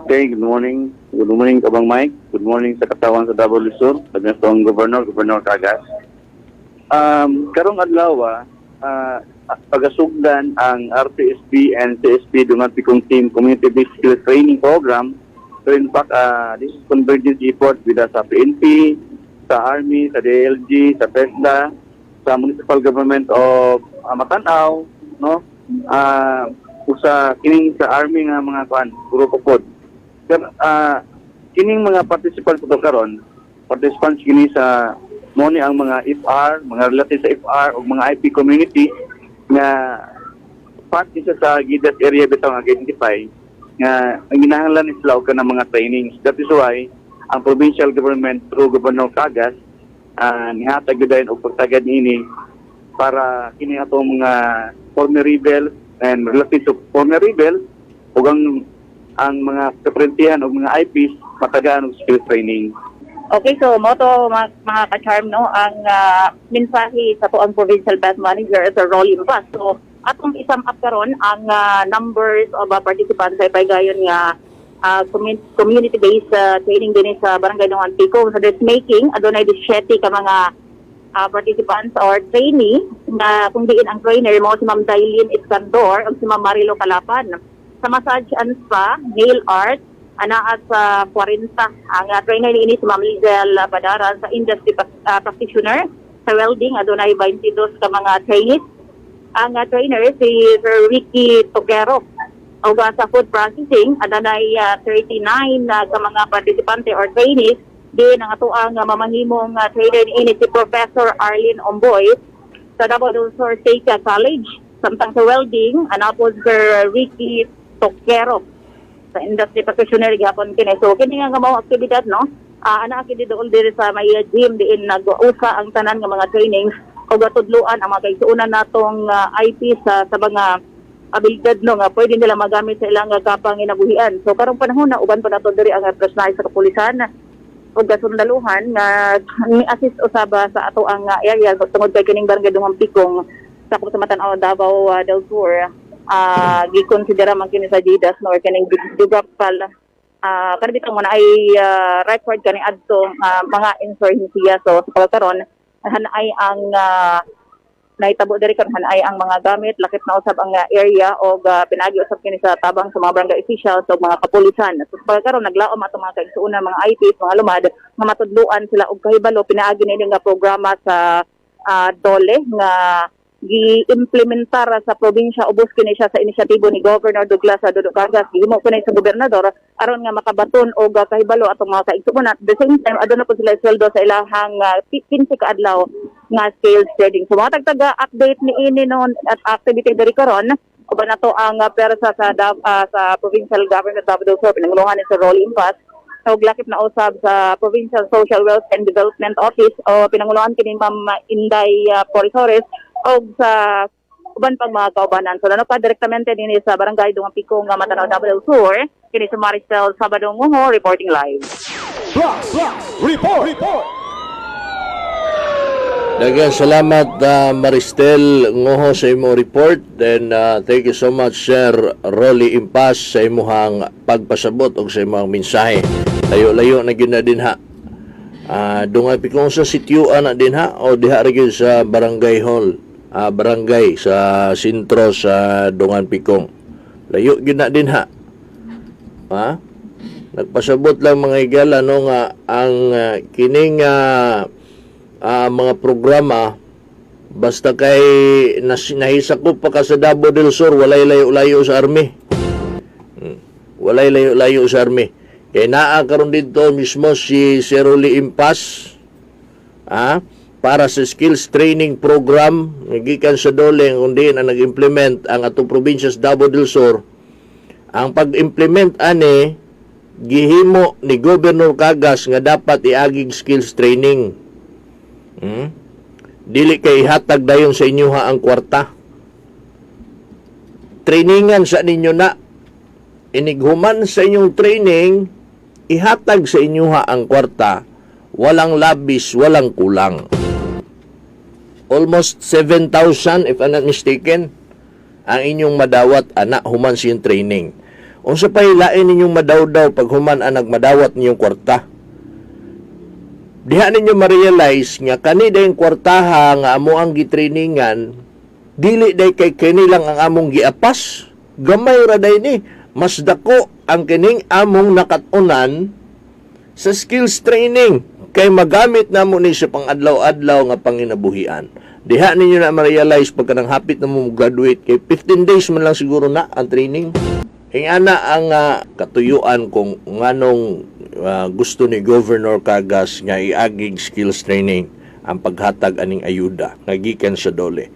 Okay, good morning. Good morning, Kabang Mike. Good morning sa katawhan sa Davao del Sur. Labi na sa atong Governor, Governor Cagas. Karong adlaw, pagasugdan ang RPSB and CSB Dungan Pikong Team Community-Based Skills Training Program. So in fact, this is convergence effort with us sa PNP, sa Army, sa DILG, sa TESDA, sa Municipal Government of Matanao, no? Usa kining sa Army nga mga kuan, grupo pod. Pero kining mga participants to karon, participants kini sa mo ni ang mga FR, mga relatives sa FR o mga IP community nga part isa sa GIDAS area bitaw nga identify nga ang ginahanglan ni sila og kanang mga trainings. That is why ang provincial government through Governor Cagas nihatag gyud og pagtagad niini para kini atong mga former rebels and relatives of former rebels ug ang mga kaprentihan og mga IPs matagaan og skill training. Okay, so mo to mga ka-charm, no, ang mensahe sa atoang provincial best manager, Sir Rolly Impas. So atong i-sum up karon ang numbers of participants sa ipaygayon nga community-based training din sa Barangay Dungan Pikong. Sa dressmaking, adunay 17 ka mga participants or trainee na kung diin ang trainer mo si Ma'am Dailin Iskandor ug si Ma'am Marilo Kalapan. Sa massage and spa, nail art, anaa sa 40. Ang trainer niini si Ma'am Lizelle Badaran. Sa industry practitioner, sa welding, adunay 22 ka mga trainees. Ang trainer si Sir Ricky Togero. Ug sa food processing, adunay 39 ka mga partisipante or trainees. Din ang atoang mamahimong trainer niini si Professor Arlene Omboy sa Davao del Sur State College. Samtang sa welding, ana po Sir Ricky Tokero. Sa industry practitioner gihapon kini. So kini nga mao aktibidad, no. Ana kini dool diri sa may gym diin nag-usa ang tanan nga mga trainings ug tudluan ang mga kaigsuonan natong IP sa mga abilidad, no, nga pwede nila magamit sa ilang kapanginabuhian. So karong panahon na uban pa nato diri ang personal sa kapulisan ug kasundaluhan nga ni-assist usaba sa ato ang area tungod kay kining Barangay Dungan Pikong sa sa Matanao, Davao del Sur, gikonsidera man kini sa GIDAS, no, or kining geographical kani bitang mo na ay record kani adto mga insurgency. So sa pagkaron hanay ang nahitabo diri karon, hanay ang mga gamit, lakip na usab ang area og pinaagi usab kini sa tabang sa mga barangay officials ug mga kapulisan. So sa pagkaron naglaom atong mga kaigsuonan, mga IPs, mga lumad nga matudluan sila og kahibalo pinaagi nini nga programa sa DOLE nga gi-implementar sa probinsya. Ubos kini siya sa inisyatibo ni Governor Douglas Dodo Cagas. Gihimo kini sa gobernador aron nga makabaton og kahibalo atong mga kaigsuonan. At the same time, aduna po sila sweldo sa ilahang 15 ka adlaw nga skills training. So mga tagtaga update ni ini noon at activity diri karon, uban nato ang persa sa provincial government Davao del Sur, pinanguluhan ni Sir Rolly Impas, ug lakip na usab sa Provincial Social Welfare and Development Office o pinanguluhan kini Ma'am Inday Porisores og sa uban pang mga kaubanan. So ano pa direktamente dinhi sa Barangay Dungan Pikong nga Matanao, Davao del Sur, kini si Maricel Sabado Nguho reporting live. Plus, report. Report. Daghang salamat, Maristel Ngoho, sa imong report. Then thank you so much, Sir Rolly Impas, sa imuhang pagpasabot og sa imong mensahe. Layo-layo na gyud na dinha. Dungay Pikong sa sitio ana dinha o diha ra gyud sa barangay hall, barangay sa sentro sa Dungan Pikong. Layo gyud na dinha. Ha? Nagpasabot lang, mga higala, no, nga ang kining mga programa, basta kay nahisakop pa ka sa Davao del Sur, walay layo-layo sa army. Walay layo-layo sa army. Kay naa karon dito mismo si Sir Rolly Impas, para sa skills training program nga gikan sa DOLE, kung diin ang nag-implement ang atong probinsya sa Davao del Sur. Ang pag-implement ani gihimo ni Governor Cagas nga dapat iagig skills training. Dili kay ihatag dayon sa inyo ha ang kwarta. Trainingan sa ninyo na. Inighuman sa inyong training, ihatag sa inyo ha ang kwarta. Walang labis, walang kulang. Almost 7,000, if I'm not mistaken, ang inyong madawat ana human sa inyong training. Unsa pay lain ninyong madawdaw pag human ang nagmadawat ninyong kwarta? Diha ninyo ma-realize nga kani dayong kwartaha nga amo ang gitrainingan, dili day kay kini lang ang among giapas. Gamay ra day ni, mas dako ang kining among nakat-unan sa skills training kay magamit namo ni sa pang-adlaw-adlaw nga panginabuhian. Diha ninyo na ma-realize pagka nang hapit na mo graduate, kay 15 days man lang siguro na ang training. Ingana ang katuyuan kung nganong gusto ni Governor Cagas nga iagig skills training ang paghatag aning ayuda nga gikan sa DOLE.